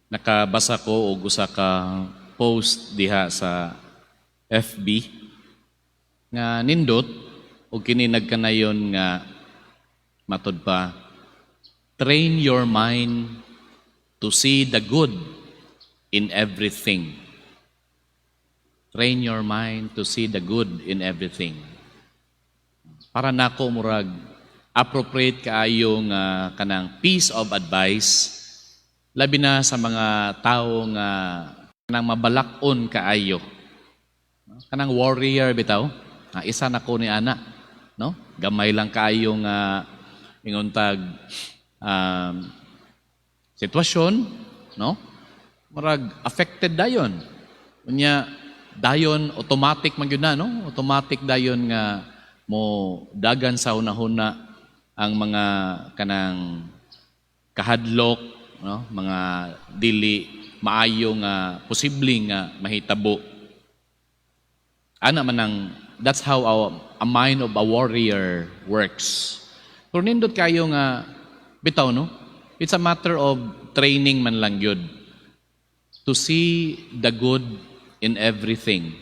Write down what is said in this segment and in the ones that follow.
Nakabasa ko og usa ka post diha sa FB nga nindot og kini nagkanayon nga, matod pa, "Train your mind to see the good in everything." Train your mind to see the good in everything. Para nako, murag appropriate kaayo nga kanang piece of advice, labi na sa mga tao nga kanang mabalak-on kaayo. Kanang warrior bitaw, isa na ko ni ana, no? Gamay lang kaayo nga ingon tag sitwasyon, no? Murag affected dayon. Unya dayon automatic man gyud na, no? Automatic dayon nga mo dagan sa hunahuna ang mga kanang kahadlok, no? Mga dili maayo nga posible nga mahitabo. Ana man ang that's how a mind of a warrior works. Pero nindot kayo nga bitaw, no? It's a matter of training man lang yun. To see the good in everything,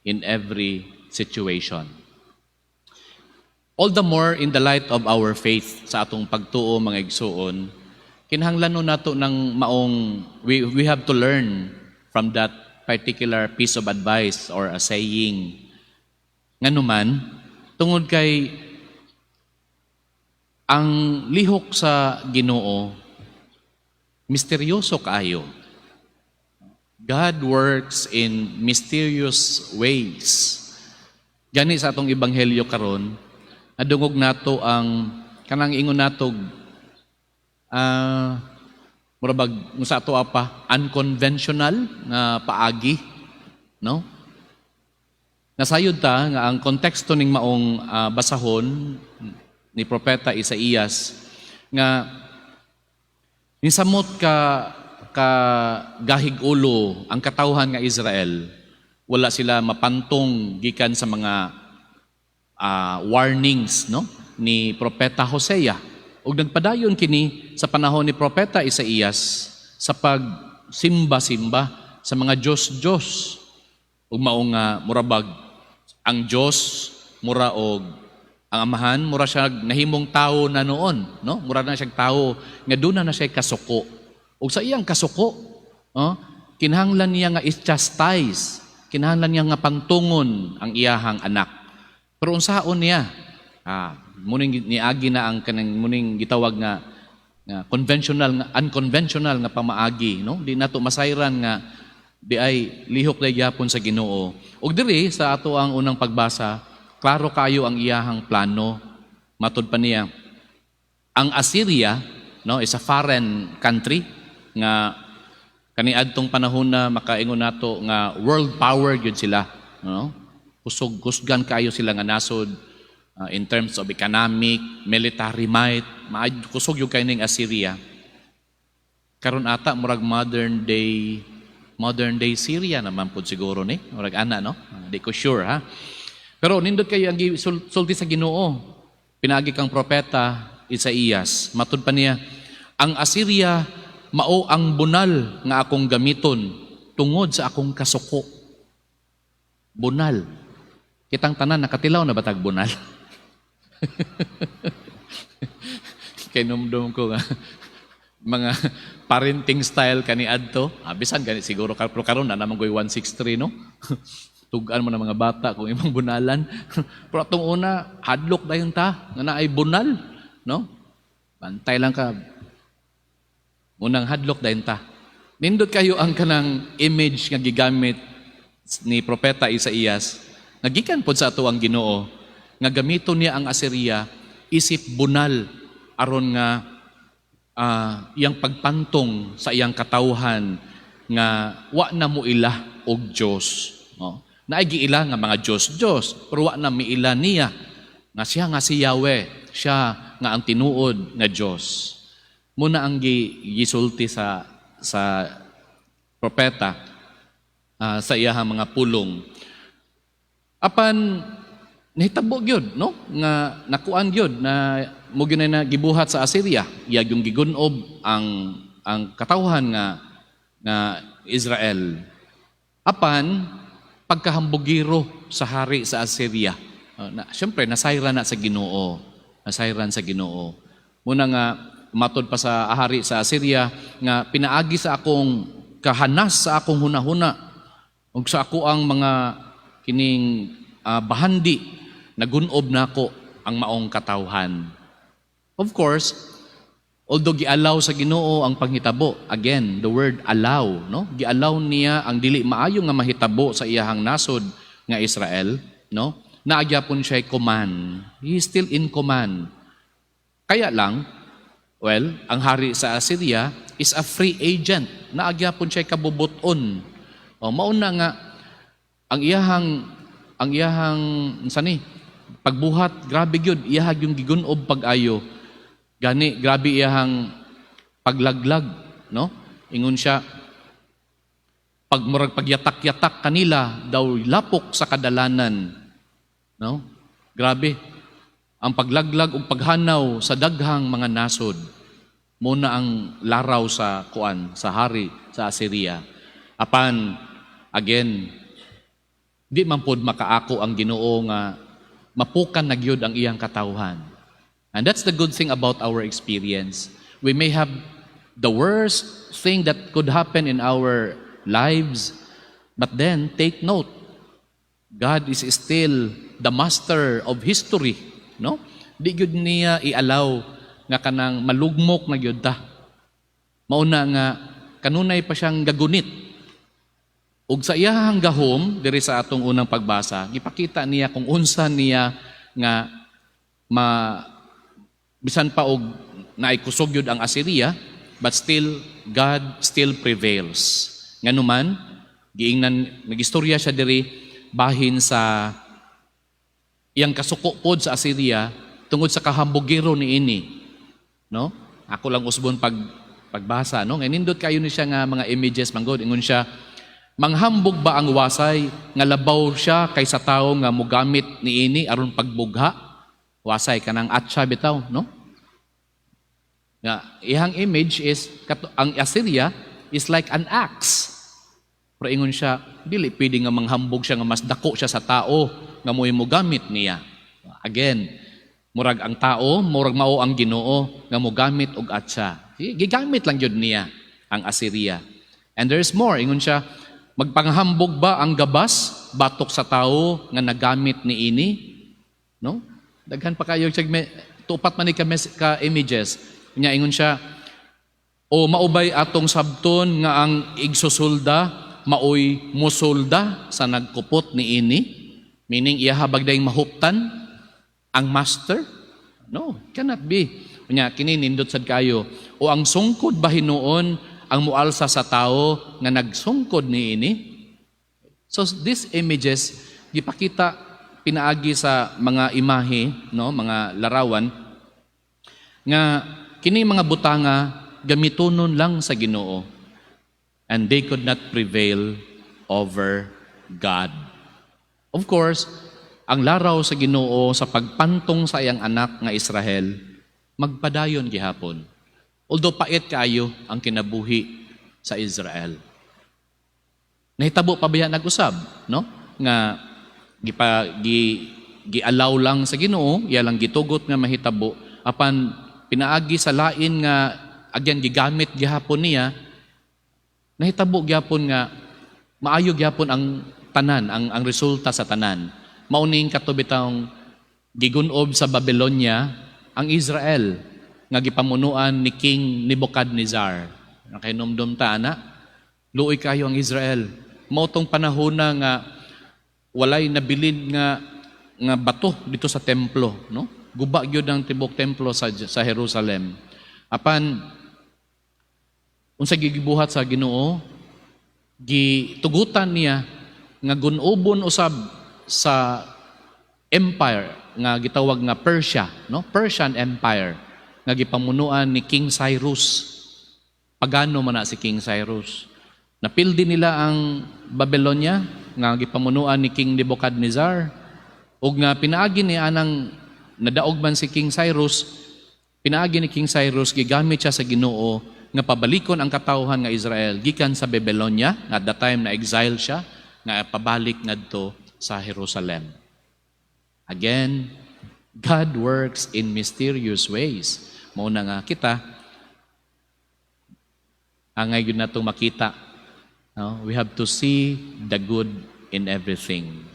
in every situation. All the more in the light of our faith, sa atong pagtuo, mga igsuon, kinahanglan no nato ng maong we have to learn from that particular piece of advice or a saying. Nganuman, tungod kay ang lihok sa Ginoo misteryoso kaayo. God works in mysterious ways. Gani sa atong ebanghelyo karon, nadungog nato ang kanang ingon natog mura bag sa ato pa unconventional nga paagi, no? Nasayod ta nga ang konteksto ning maong basahon ni propeta Isaías nga nisamot ka gahig ulo ang katawhan nga Israel, wala sila mapantong gikan sa mga warnings, no, ni propeta Hosea, ug nagpadayon kini sa panahon ni propeta Isaías sa pagsimba-simba sa mga Diyos-Diyos, ug mao nga murabag ang Diyos mura og ang Amahan, mura siya nahimong tao na noon, no? Mura na siyang tao nga duna na siya kasuko, ug sa iyang kasuko, no, kinahanglan niya nga i-chastise, kinahanglan niya nga pantungon ang iyahang anak. Pero unsaon niya? Muning niagi na ang kanang muning gitawag nga conventional nga unconventional nga pamaagi, no? Di nato masayran nga di ay lihok dai gyapon sa Ginoo. Ug diri sa ato ang unang pagbasa, klaro kayo ang iyahang plano. Matud pa niya, ang Assyria, no, is a foreign country nga kaniadtong panahon na makaingon nato nga world power gyud sila, no? Kusog kusgan kayo sila nga nasod in terms of economic, military might, maad kusog yung kay ning Assyria. Karon ata murag modern day Syria naman pud siguro ni. Murag ana, no? Di ko sure ha. Pero nindot kayo ang sulti sa Ginoo. Pinagi kang propeta Isaías. Matud pa niya, ang Assyria mao ang bunal nga akong gamiton tungod sa akong kasuko. Bunal. Kitang tanan nakatilaw na batag bunal? Kay numdum ko nga mga parenting style kani adto. Bisan gani siguro pero karon na naman koy 163, no? Tugan mo na mga bata kung imong bunalan. Pero atong una, hadlok dayon ta nga naay bunal, no? Bantay lang ka. Unang hadlok dayon ta. Nindot kayo ang kanang image nga gigamit ni propeta Isaías nga gikan pod sa ato ang Ginoo nga gamiton niya ang Assyria isip bunal aron nga iyang pagpantong sa iyang katawhan nga wa na mo ila og Dios, no? Naay giila nga mga Dios Dios, pero wa na miila niya nga siya nga si Yahweh, siya nga ang tinuod nga Dios. Muna ang gisulti sa propeta sa iyahang mga pulong. Apan nahitabo gyud, no, nga nakuan gyud na mo gyud na gibuhat sa Assyria, iya yung gigunob ang katawhan nga nga Israel. Apan pagkahambugiro sa hari sa Assyria. Na, syempre nasayran na sa Ginoo. Nasayran sa Ginoo. Muna nga matod pa sa hari sa Assyria nga pinaagi sa akong kahanas sa akong hunahuna ug sa ako ang mga kining bahandi, nagunob nako ang maong katawhan. Of course, although gialaw sa Ginoo ang panghitabo, again, the word "allow," no? Gialaw niya ang dili maayo nga mahitabo sa iyahang nasod nga Israel, no? Naa gyapon siya command. He is still in command. Kaya lang, well, ang hari sa Assyria is a free agent. Naa gyapon siya kabubuton. O, mauna nga ang iyahang unsa ni pagbuhat, grabe gyud iyaha yung gigunob pag-ayo. Gani grabe iyahang paglaglag, no? Ingon siya pag murag pagyatak-yatak kanila daw lapok sa kadalanan, no? Grabe ang paglaglag ug paghanaw sa daghang mga nasod. Muna ang laraw sa kuan, sa hari sa Assyria. Apan again, di man pod makaako ang Ginoo nga mapukan na gyud ang iyang katawhan. And that's the good thing about our experience. We may have the worst thing that could happen in our lives, but then take note, God is still the master of history, no? Di gyud niya i-allow nga kanang malugmok na gyud ta. Mauna nga kanunay pa siyang gagunit. Ug sa iyahang gahom diri sa atong unang pagbasa, gipakita niya kung unsa niya nga ma bisan pa og naay kusog gyud ang Assyria, but still God still prevails. Nganuman giingnan, nagistorya siya diri bahin sa iyang kasuko pod sa Assyria tungod sa kahambugiro niini, no? Ako lang usbon pag pagbasa, no? Nga nindot kayo ni siya nga mga images manggod. Ingon siya, "Manghambog ba ang wasay nga labaw siya kaysa tawo nga mogamit niini aron pagbugha?" Wasay, kanang atsa bitaw, no? Nga iyang image is ang Assyria is like an axe. Pero ingon siya, dili pwede nga manghambog siya nga mas dako siya sa tao nga mo'y mogamit niya. Again, murag ang tao, murag mao ang Ginoo nga mogamit og atsa. Gigamit lang gyud niya ang Assyria. And there's more, ingon siya, "Magpanghambog ba ang gabas batok sa tao nga nagamit niini?" No? Daghan pa kayo segment, tupat man ni ka images. Nya ingon siya, "O maubay atong sabton nga ang igsusulda maoy musulda sa nagkupot niini?" Meaning iya habag dayong mahuptan ang master? No, cannot be. Unya kini nindot sad kayo. "O ang sungkod ba hinuon ang mualsa sa tao nga nagsungkod niini?" So these images gipakita pinaagi sa mga imahe, no, mga larawan nga kini mga butanga gamitonon lang sa Ginoo, and they could not prevail over God. Of course, ang laraw sa Ginoo sa pagpantong sa iyang anak nga Israel magpadayon gihapon. Although pait kaayo ang kinabuhi sa Israel. Nahitabo pa ba nag-usab, no? Nga gipa gi gialaw lang sa Ginoo, iya lang gitugot nga mahitabo, apan pinaagi sa lain nga again gigamit gihapon niya, nahitabo gyapon nga maayo gyapon ang tanan, ang resulta sa tanan. Mauning kato bitawng gigunob sa Babylonia ang Israel nga gipamunuan ni King Nebuchadnezzar. Nakahinumdum ta ana, luoy kayo ang Israel. Mao tong panahon na nga walay nabilin nga nga bato dito sa templo, no? Guba gyud ang tibok templo sa Jerusalem. Apan unsa gigibuhat sa Ginoo? Gitugutan niya nga gunobon usab sa empire nga gitawag nga Persia, no? Persian Empire nga gipamunuan ni King Cyrus. Pagano man na si King Cyrus. Napildi nila ang Babylonia nga gipamunuan ni King Nebuchadnezzar ug nga pinaagi ni anang nadaog man si King Cyrus, pinaagi ni King Cyrus, gigamit siya sa Ginoo. nga pabalikon ang katawhan nga Israel gikan sa Babylonia, nga at the time na exile siya, nga pabalik ngadto sa Jerusalem. Again, God works in mysterious ways. Mao na nga kita angay gyud natong makita, no? We have to see the good in everything.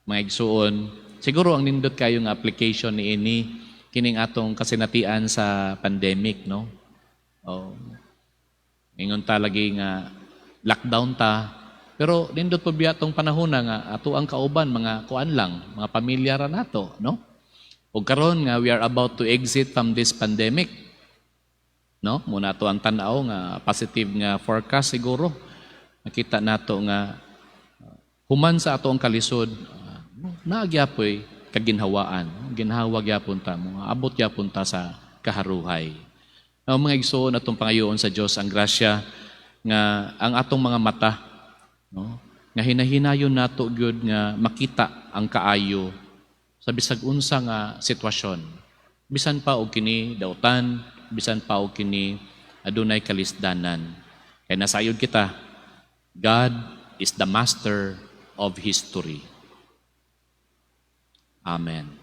Mga igsuon, siguro ang nindot kayo nga application ni ini kining atong kasinatian sa pandemic, no? Oh. Ingon ta lagi nga lockdown ta, pero nindot po biya tong panahon na nga ato ang kauban mga kuan lang, mga pamilya ra nato, no? Ug karon nga we are about to exit from this pandemic, no? Mao na ato ang tan-aw nga positive nga forecast siguro. Nakita nato nga human sa ato ang kalisod, naa gyapoy kaginhawaan. Ginhawa gyapon ta, mga abot gyapon ta sa kaharuhay. Now, mga igsoon, atong pangayoon sa Dios ang grasya nga ang atong mga mata, no, nga hinahinayon nato gyud nga makita ang kaayo sa bisag unsa nga sitwasyon. Bisan pa og kini dautan, bisan pa og kini adunay kalisdanan. Kay nasayod kita, God is the master of history. Amen.